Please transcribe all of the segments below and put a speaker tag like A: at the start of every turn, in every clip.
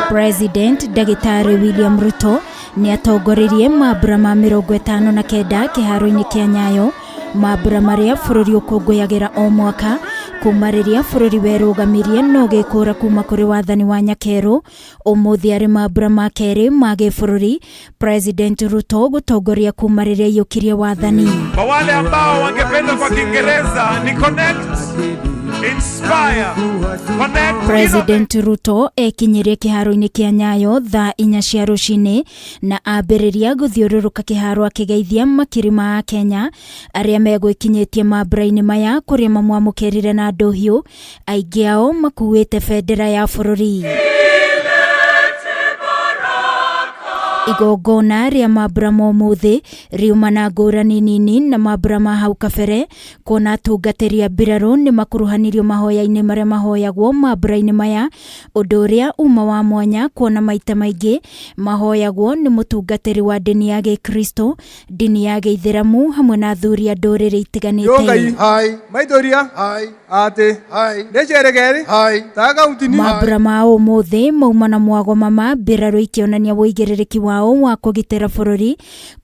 A: President Ndagĩtarĩ William Ruto nĩ atongoririe mambura ma 59 kĩharo-inĩ kĩa Nyayo, mambura marĩa bũrũri ũkũngũyagĩra o mwaka kuma rĩrĩa bũrũri werũgamirie na ũgĩkũra kuma kũrĩ wathani wa Nyakerũ. Ũmũthĩ arĩ mambura ma kerĩ ma gĩbũrũri President Ruto gũtongoria kuma rĩrĩa aiyũkirie wathani.
B: Kwa wale ambao wangependa kwa Kiingereza ni connect, inspire, connect,
A: President Ruto ekinyirie kĩharo-inĩ kĩa Nyayo thaa 4 cia rũcinĩ na ambĩrĩria gũthiũrũrũka kĩharo akĩgeithia makiri ma Akenya arĩa megwĩkinyĩtie mambura-inĩ maya kũrĩa mamwamũkĩrire na ndũhiũ, aingĩ ao makuĩte bendera ya bũrũri. Igongona rĩa mambura ma ũmũthĩ riuma na ngũrani nini na mambura ma hau kabere, kuona atungatĩri a mbirarũ nĩ makuruhanirio mahoya-inĩ marĩa mahoyagwo mambura-inĩ maya, ũndũ ũrĩa uma wa mwanya kuona maita maingĩ mahoyagwo nĩ mũtungatĩri wa ndini ya gĩkristo, ndini ya gĩithĩramu hamwe na athuri a ndũrĩrĩ itiganĩte.
C: Yongai.
D: Hai.
C: Maithoria.
D: Hai.
C: Ati.
D: Hai.
C: Nĩceregeri.
D: Hai.
C: Ta kaunti-inĩ.
A: Mambura ma ũmũthĩ mauma na mwagomama mbirarũ ikĩonania ũigĩrĩrĩki wao wa kũgitĩra bũrũri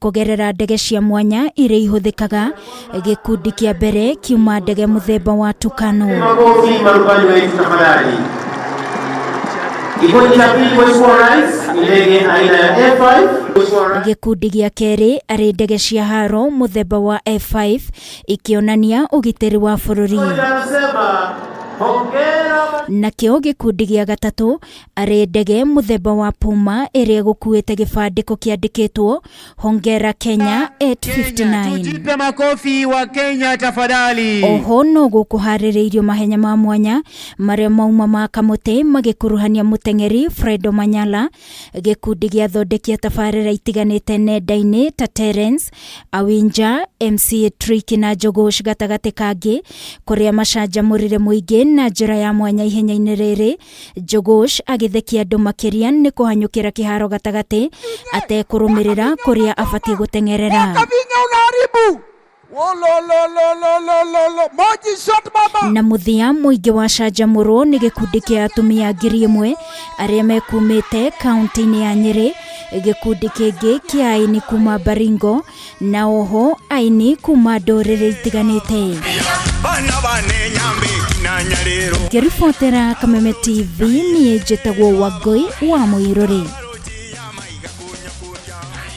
A: kũgerera ndege cia mwanya iria ihũthĩkaga. Gĩkundi kĩa mbere kiuma ndege mũthemba wa Tukano.
E: Makofi marubani wetu tafadhali. Kikundi cha pili, Mheshimiwa Rais, ni ndege aina ya F5.
A: Gĩkundi gĩa kerĩ arĩ ndege cia haro mũthemba wa F5 ikĩonania ũgitĩri wa bũrũri.
E: Anasema hongera.
A: Nakĩo gĩkundi gĩa gatatũ arĩ ndege mũthemba wa Puma ĩrĩa ĩgũkuĩte gĩbandĩko kĩandĩkĩtwo Hongera Kenya 859.
F: Tujipe makofi wa Kenya tafadhali.
A: Oho no gũkũharĩrĩirio mahenya ma mwanya marĩa mauma ma kamũtĩ magĩkuruhania mũteng'eri Fredo Manyala, gĩkundi gĩa thondeki a tabarĩra itiganĩte nenda-inĩ ta Terence Awinja, MC Tricky na Njogosh gatagatĩ kangĩ, kũrĩa macanjamũrire mũingĩ na njĩra ya mwanya ihenya-inĩ rĩrĩ. Njogosh agĩthekia andũ makĩria nĩ kũhanyũkĩra kĩharo gatagatĩ atekũrũmĩrĩra kũrĩa abatiĩ gũteng'erera.
C: Kavinya unaharibu. Wololololololo. Moji shot baba.
A: Na mũthia mũingĩ wacanjamũrwo nĩ gĩkundi kĩa atumia 1000 arĩa mekumĩte kaunti-inĩ ya Nyĩrĩ, gĩkundi kĩngĩ kĩa aini kuma Baringo na oho aini kuma ndũrĩrĩ itiganĩte. Ngĩribotera Kameme TV, niĩ njĩtagwo Wangũi wa Mũirũrĩ.